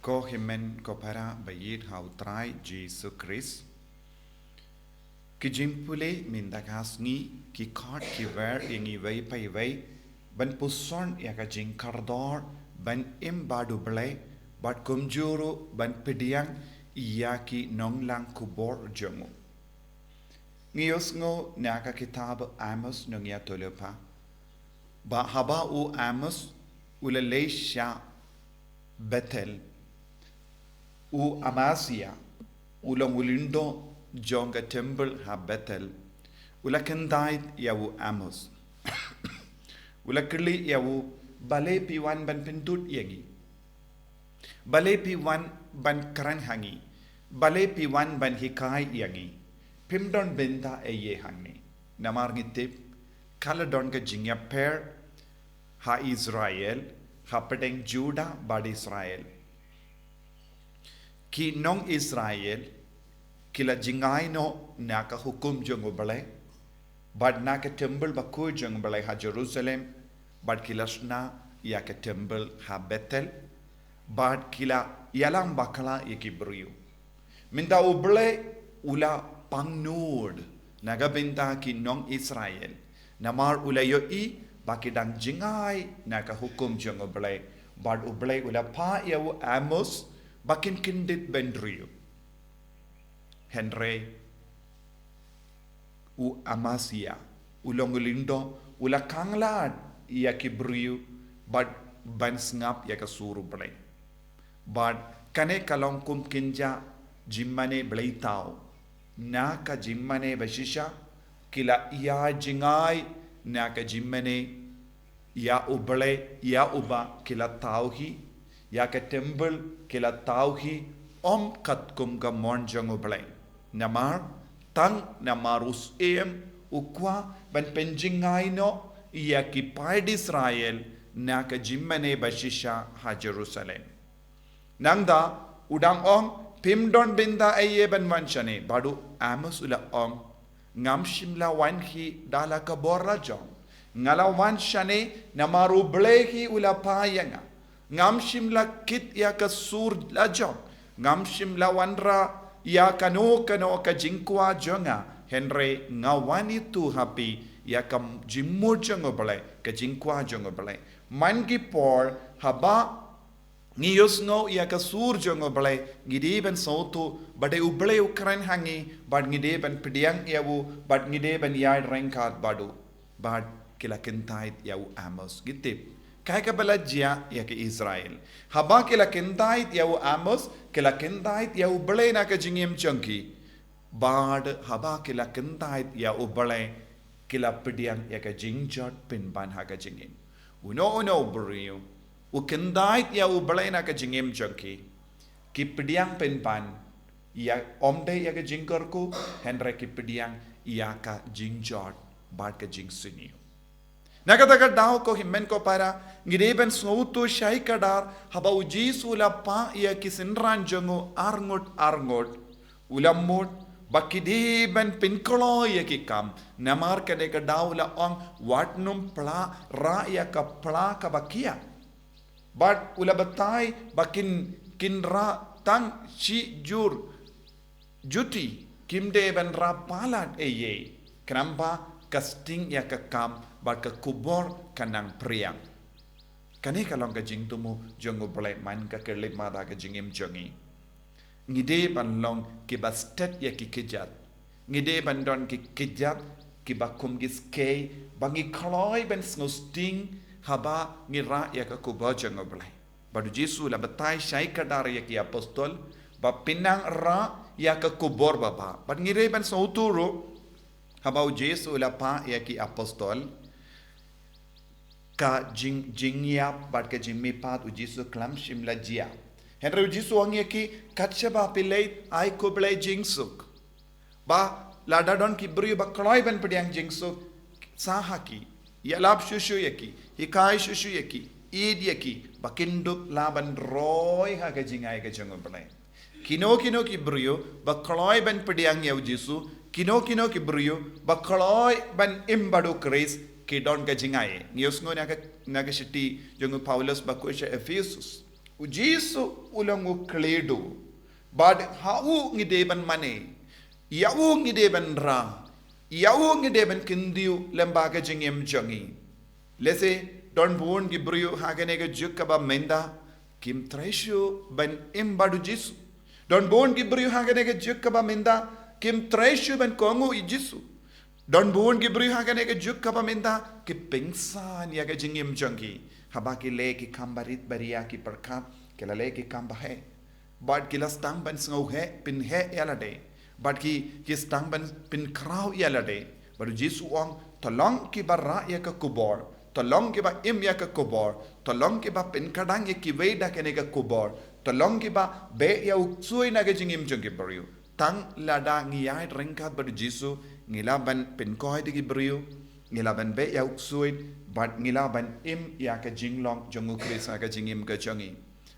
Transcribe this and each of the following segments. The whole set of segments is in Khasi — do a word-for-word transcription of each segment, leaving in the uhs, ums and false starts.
Ko hynmen ko para ba ïeit ha u Trai Jisu Khrist. Ki jingpule mynta ka sngi ki khot ki wer ïa ngi iwei pa iwei ban puson ïa ka jingkordor ban im bad U Blei bad kumjuh ruh ban pdiang ïa ki nonglang khubor jong u. Ngi ïohsngew na ka kitab Amos nongïathuhlypa ba haba u Amos u la leit sha Bethel, u Amasia u long u lyngdoh jong ka temple ha Bethel u la kyntait ïa u Amos. U la kylli ïa u, balei phi wan ban pyndud ïa ngi? Balei phi wan ban kren ha ngi? Balei phi wan ban hikai ïa ngi? Phim don bynta ei ei hangne. Namar ngi tip ka la don ka jingïapher ha Israel, hapdeng Juda bad Israel. Ki nong Israel ki la jngai noh na ka hukum jong U Blei bad na ka temple bakhuid jong U Blei ha Jerusalem, bad ki la shna ïa ka temple ha Bethel, bad ki la ïalam bakla ïa ki briew. Mynta U Blei u la pangnud na ka bynta ki nong Israel, namar u la ïohi ba ki dang jngai na ka hukum jong U Blei, bad U Blei u la phah ïa u Amos ba kin kyndit bynriew. Hynrei u Amasia u long u lyngdoh u la khanglad ïa ki briew bad ban sngap ïa ka sur U Blei. Bad kane ka long kum kynja jingmane bleithaw. Na ka jingmane bashisha ki la ïa jngai na ka jingmane ïa U Blei, ïa uba ki la thaw hi, ïa ka temple ki la thaw hi, ym katkum ka mon jong U Blei. Namar tang namar u Syiem u kwah ban pynjngai noh ïa ki paid Israel na ka jingmane bashisha ha Jerusalem. Nangta u dang ong, phim don bynta ei ei ban wan shane, bad u Amos u la ong, ngam shym la wan hi da la ka bor lajong. Nga la wan shane namar U Blei hi u la phah ïa nga. Ngam shym la kit ïa ka sur lajong. Ngam shym la wanrah ïa kano kano ka jingkwah jong nga. Hynrei nga wan itu ha phi ïa ka jingmut jong U Blei, ka jingkwah jong U Blei. Man ki por haba ngi ïohsngew ïa ka sur jong U Blei, ngi dei ban sngewthuh ba dei U Blei u kren ha ngi, bad ngi dei ban pdiang ïa u, bad ngi dei ban ïaid ryngkat bad u. Bad ki la kyntait ïa u Amos, ngi tip kaei kaba la jia ïa ki Israel. Haba ki la kyntait ïa u Amos, ki la kyntait ïa U Blei na ka jingim jong ki. Bad haba ki la kyntait ïa U Blei, ki la pdiang ïa ka jingjot pynban ha ka jingim. Uno uno u briew u kyntait ïa U Blei na ka jingim jong ki, ki pdiang pynban ïa, ym dei ïa ka jingkyrkhu, hynrei ki pdiang ïa ka jingjot bad ka jingsniew. Na kata ka daw ko hynmen ko para, ngi dei ban sngewthuh shai kdar haba U Jisu u la phah ïa ki synran jong u arngut arngut, u la mut ba ki dei ban pynkloi ïa ki kam. Namar kane ka daw u la ong, wat nym pla rah ïa ka pla kaba khia. Bad u la batai ba kin, kin rah tang shi jur juti, kim dei ban rah palat ei ei. Khnang ba ka sting ïa ka kam bad ka khubor kan nang phriang. Kane ka long ka jingthmu jong U Blei man ka khyllipmat ha ka jingim jong ngi. Ngi dei ban long kiba stet ïa ki kjat. Ngi dei ban don ki kjat kiba kum ki skei, ba ngi kloi ban sngewsting haba ngi rah ïa ka khubor jong U Blei. Bad U Jisu u la batai shai kdar ïa ki apostol ba phin nang rah ïa ka khubor babha. Bad ngi dei ban sngewthuh ruh haba U Jisu u la phah ïa ki apostol, ka jing, jingïap bad ka jingmihpat U Jisu khlem shym la jia. Hynrei U Jisu u ong ïa ki, kat shaba phi leit, ai khublei jingsuk. Ba lada don ki briew ba kloi ban pdiang jingsuk, sah ha ki, ïalap shuh shuh ïa ki, hikai shuh shuh ïa ki, ïeit ïa ki, ba kin dup lah ban roi ha ka jingai ka jong U Blei. Kino kino ki briew ba kloi ban pdiang ïa U Jisu, kino kino ki briew ba kloi ban im bad U Khrist, ki don ka jingai. Ngi ïohsngew na ka, na ka shithi jong u Paulus bakhuid sha Ephesus. U Jisu u long u khlei duh. Bad ha u ngi dei ban mane. Ïa u ngi dei ban rah. Ïa u ngi dei ban kyntiew lyngba ka jingim jong ngi. Lehse don bun ki briew ha kane ka juk kaba mynta kim trei shuh ban im bad u Jisu. Don bun ki briew ha kane ka juk kaba mynta kim trei shuh ban kohnguh ïa u Jisu. Don bun ki briew ha kane ka juk kaba mynta ki pynsan ïa ka jingim jong ki. Haba ki leh ki kam barit baria ki pyrkhat ki la leh ki kam baheh. Bad ki la sdang ban sngewheh pynheh ïa lade. Bad ki, ki sdang ban pynkhraw ïa lade. Bad u Jisu u ong, to long kiba rah ïa ka khubor. To long kiba im ïa ka khubor. To long kiba pynkhdang ïa kiwei da kane ka khubor. To long kiba beh ïa u ksuid na ka jingim jong ki briew. Tang lada ngi ïaid ryngkat bad u Jisu, ngi lah ban pynkoit ïa ki briew, ngi lah ban beh ïa u ksuid, bad ngi lah ban im ïa ka jinglong jong u Khrist ha ka jingim ka jong ngi.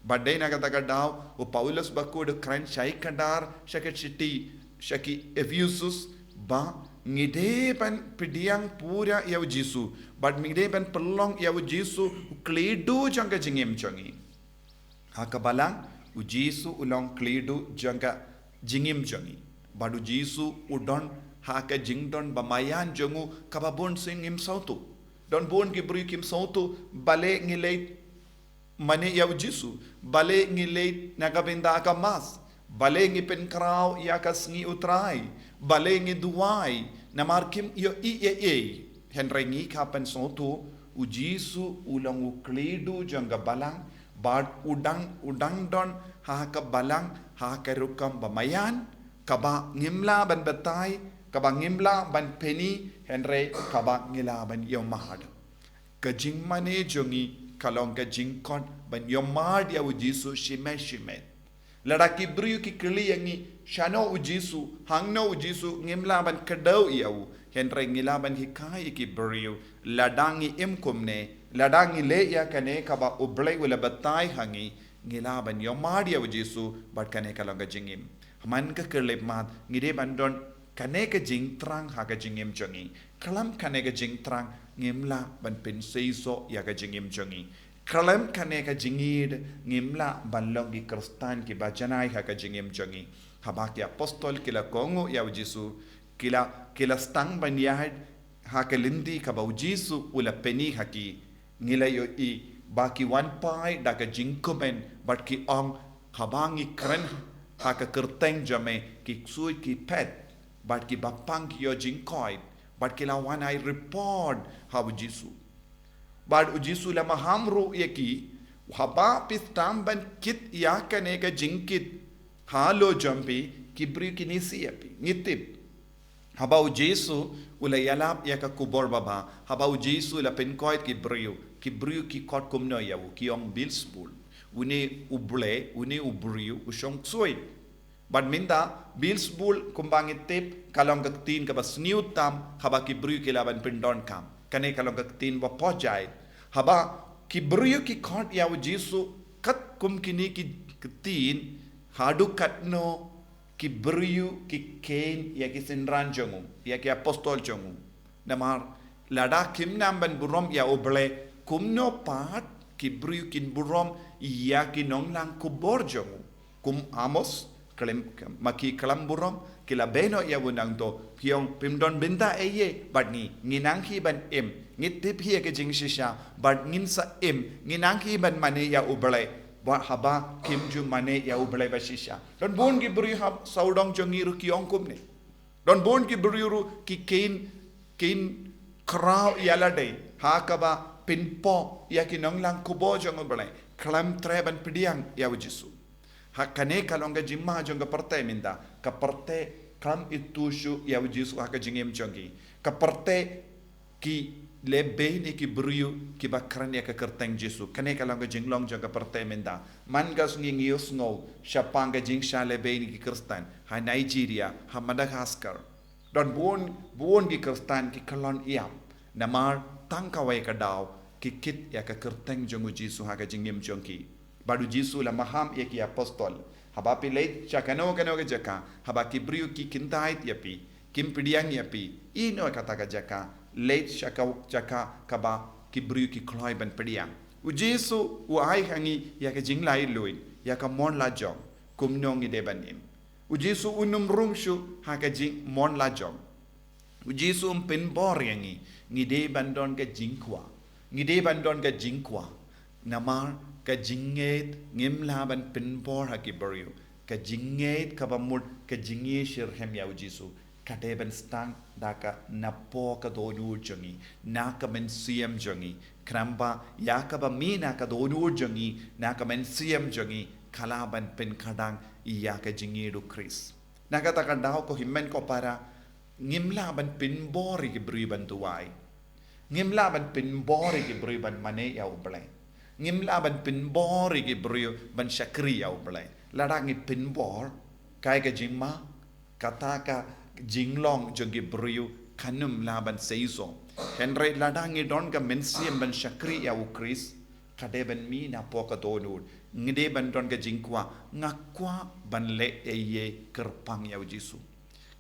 Bad dei na kata ka daw, u Paulus bakhuid u kren sha ki khyndai, sha ka shithi, sha ki Ephesus, ba ngi dei ban pdiang pura ïa u Jisu, bad ngi dei ban pynlong ïa u Jisu u khlei duh jong ka jingim jong ngi. Ha ka balang, u Jisu u long khlei duh jong ka jingim jong ngi. Bad u Jisu u don ha ka jingdon ba maïan jong u kaba bun sien ngim sngewthuh. Don bun ki briew kim sngewthuh balei ngi leit mane ïa u Jisu, balei ngi leit na ka bynta ka Mass, balei ngi pynkhraw ïa ka sngi u Trai, balei ngi duwai, namar kim ïohi ei ei. Hynrei ngi kham pynsngewthuh, u Jisu u long u khlei duh jong ka balang, bad u dang, u dang don ha ka balang ha ka rukom ba maïan, kaba ngim lah ban batai, kaba ngim lah ban pyni, hynrei kaba ngi lah ban ïohmad. Ka jingmane jong ngi ka long ka jingkhot ban ïohmad ïa u Jisu shimet shimet. Lada ki briew ki kylli ïa ngi, shano u Jisu, hangno u Jisu, ngim lah ban kdew ïa u. Hynrei ngi lah ban hikai ïa ki briew, lada ngi im kumne, lada ngi leh ïa kane kaba u Blei u la batai ha ngi, ngi lah ban ïohmad ïa u Jisu, bad kane ka long ka jingim. Man ka khyllipmat, ngi dei ban don kane ka jingthrang ha ka jingim jong ngi. Khlem kane ka jingthrang, ngim lah ban pynseisoh ïa ka jingim jong ngi. Khlem kane ka jingïeit, ngim lah ban long ki Khristan kiba janai ha ka jingim jong ngi. Haba ki apostol ki la kohnguh ïa u Jisu, ki la, ki la sdang ban ïaid ha ka lynti kaba u Jisu u la pyni ha ki, ngi la ïohi ba ki wan phai da ka jingkmen bad ki ong, haba ngi kren ha ka kyrteng jong me, ki ksuid ki phet, bad ki bapang ki ïoh jingkoit, bad ki la wan ai report ha u Jisu. Bad u Jisu u la maham ruh ïa ki, haba phi sdang ban kit ïa kane ka jingkit halor jong phi, ki briew kin isih ïa phi, ngi tip. Haba u Jisu u la ïalap ïa ka khubor babha, haba u Jisu u la pynkoit ki briew, ki briew ki khot kumno ïa u, ki ong Beelzebul. Une u blei, une u briew u shong ksuid. Bad mynta Beelzebul kumba ngi tip ka long ka ktien kaba sniew tam, haba ki briew ki lah ban pyndonkam. Kane ka long ka ktien ba pyrshah. Haba ki briew ki khot ïa u Jisu katkum kine ki ktien, haduh katno ki briew ki kheiñ ïa ki synran jong u, ïa ki apostol jong u. Namar lada kim nang ban burom ïa u Blei, kumno pat ki briew kin burom ïa ki nonglang khubor jong u. Kum Amos, khlem, ma ki khlem burom, ki la beh noh ïa u nangto, ki ong phim don bynta ei ei bad ngi, ngi nang hi ban im, ngi tip hi ïa ka jingshisha, bad ngin sa im, ngi nang hi ban mane ïa u Blei, bad haba kim ju mane ïa u Blei ba shisha. Don bun ki briew ha sawdong jong ngi ruh ki ong kumne. Don bun ki briew ruh ki kheiñ, kheiñ khraw ïa lade, ha kaba pynpoh ïa ki nonglang khubor jong u Blei, khlem treh ban pdiang ïa u Jisu. Ha kane ka long ka jingma jong ka pyrthei mynta, ka pyrthei khlem ithuh shuh ïa u Jisu ha ka jingim jong ki. Ka pyrthei ki leh beiñ ïa ki briew kiba kren ïa ka kyrteng Jisu. Kane ka long ka jinglong jong ka pyrthei mynta. Man ka sngi ngi ïohsngew shaphang ka jingshah leh beiñ ïa ki Khristan ha Nigeria, ha Madagascar. Don bun, bun ki Khristan ki kyllon ïap. Namar tang kawei ka daw ki kit ïa ka kyrteng jong u Jisu ha ka jingim jong ki. Bad u Jisu u la maham ïa ki apostol, haba phi leit sha kano kano ka jaka, haba ki briew ki kyntait ïa phi, kim pdiang ïa phi, ïehnoh kata ka jaka, leit sha ka jaka kaba ki briew ki kloi ban pdiang. U Jisu u ai ha ngi ïa ka jinglaitluid ïa ka mon la jong, kumno ngi dei ban im. U Jisu un ym rung shuh ha ka jingmon la jong. U Jisu um pynbor ïa ngi, ngi dei ban don ka jingkwah. Ngi dei ban don ka jingkwah. Namar ka jingngeit ngim lah ban pynbor ha ki briew. Ka jingngeit kaba mut ka jingïashitrhem ïa u Jisu ka dei ban sdang da ka napoh ka dohnud jong ngi, na ka mynsiem jong ngi. Khnang ba ïa kaba mih na ka dohnud jong ngi, na ka mynsiem jong ngi, ka lah ban pynkhadang ïa ka jingïeit u Khrist. Na kata ka daw ko hynmen ko para, ngim lah ban pynbor ïa ki briew ban duwai. Ngim lah ban pynbor ïa ki briew ban mane ïa u Blei. Ngim lah ban pynbor ïa ki briew ban shakri ïa u Blei. Lada ngi pynbor, kaei ka jingma, kata ka jinglong jong ki briew kan ym lah ban seisoh. Hynrei lada ngi don ka mynsiem ban shakri ïa u Khrist, ka dei ban mih napoh ka dohnud. Ngi dei ban don ka jingkwah, nga kwah ban leh ei ei kyrpang ïa u Jisu.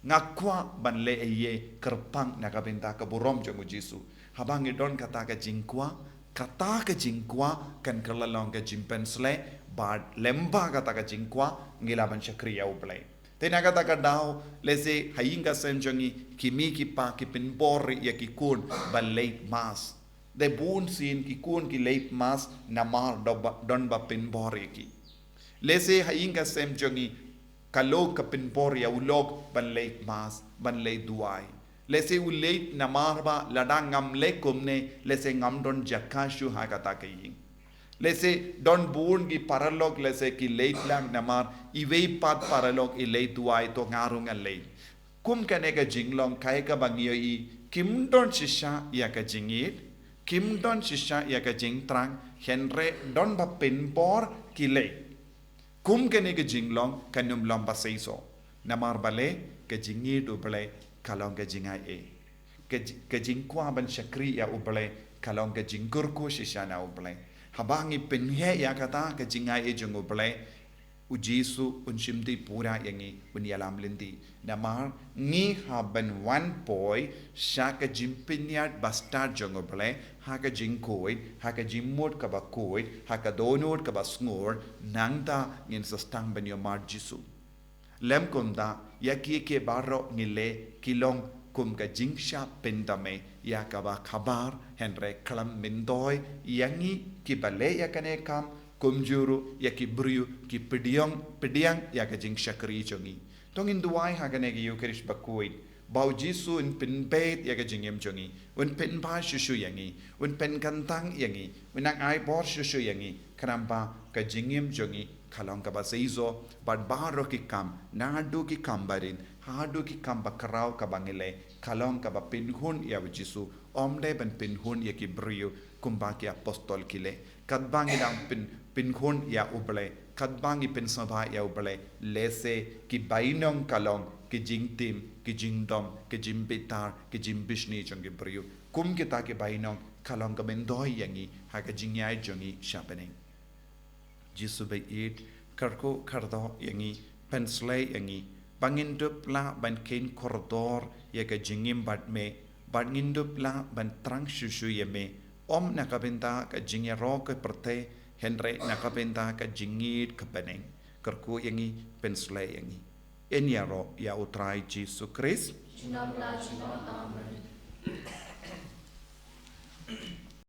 Nga kwah ban leh ei ei kyrpang na ka bynta ka burom jong u Jisu. Haba ngi don kata ka jingkwah, kata ka jingkwah kan kylla long ka jingpynshlei, bad lyngba kata ka jingkwah ngi lah ban shakri ïa u Blei. Te na kata ka daw, lehse ha ïing ka sem jong ngi, ki mei ki pa ki pynbor ïa ki khun ba leit mass. Dei bun sien ki khun ki leit mass namar don ba, don ba pynbor ïa ki. Lehse ha ïing ka sem jong ngi, ka lok ka pynbor ïa u lok ban leit mass, ban leit duwai. Lehse u leit namar ba lada ngam leh kumne, lehse ngam don jaka shuh ha kata ka ïing. Lehse don bun ki paralok, lehse ki leit lang namar iwei pat paralok i leit duwai, to nga ruh ngan leit. Kum kane ka jinglong, kaei kaba ngi ïohi, kim don shisha ïa ka jingïeit, kim don shisha ïa ka jingthrang, hynrei don ba pynbor ki leit. Kum kane ka jinglong kan ym long ba seisoh. Namar balei? Ka jingïeit u Blei ka long ka jingai ei. Ka ji-, ka jingkwah ban shakri ïa u Blei ka long ka jingkyrkhu shisha na u Blei. Haba ngi pynheh ïa kata ka jingai ei jong u Blei, u Jisu un shim dih pura ïa ngi, un ïalam lynti. Namar ngi hap ban wan poi sha ka jingpynïaid bastad jong u Blei, ha ka jingkhuid, ha ka jingmut kaba khuid, ha ka dohnud kaba sngur, nangta ngin sa sdang ban ïohmad Jisu. Lym kumta, ïa kiei kiei baroh ngi leh ki long kum ka jingshah pyndam ei ïa kaba khabar, hynrei khlem myntoi ïa ngi kiba leh ïa kane ka kam, kumjuh ruh ïa ki briew ki pdiang, pdiang ïa ka jingshakri jong ngi. To ngin duwai ha kane ka Ïukharist bakhuid, ba u Jisu un pynbeit ïa ka jingim jong ngi, un pynbha shuh shuh ïa ngi, un pynkyntang ïa ngi, un nang ai bor shuh shuh ïa ngi, khnang ba ka jingim jong ngi ka long kaba seisoh, bad baroh ki kam, naduh ki kam barit haduh ki kam bakhraw kaba ngi leh, ka long kaba pynhun ïa u Jisu, ym dei ban pynhun ïa ki briew kumba ki apostol ki leh. Katba ngi dang pyn, pynhun ïa u Blei, katba ngi pynsngewbha ïa u Blei, lehse ki bainong ka long ki jingtim, ki jingdom, ki jingbitar, ki jingbishni jong ki briew. Kum kita ki bainong ka long ka myntoi ïa ngi ha ka jingïaid jong ngi sha bneng. Jisu baieit, kyrkhu kyrdoh ïa ngi, pynshlei ïa ngi ba ngin dup lah ban kheiñ kordor ïa ka jingim bad me, ba ngin dup lah ban thrang shuh shuh ïa me, ym na ka bynta ka jingïaroh ka pyrthei, hynrei na ka bynta ka jingïeit ka bneng. Kyrkhu ïa ngi, pynshlei ïa ngi. Yn ïaroh ïa u Trai Jisu Khrist. Junom la junom. Amen.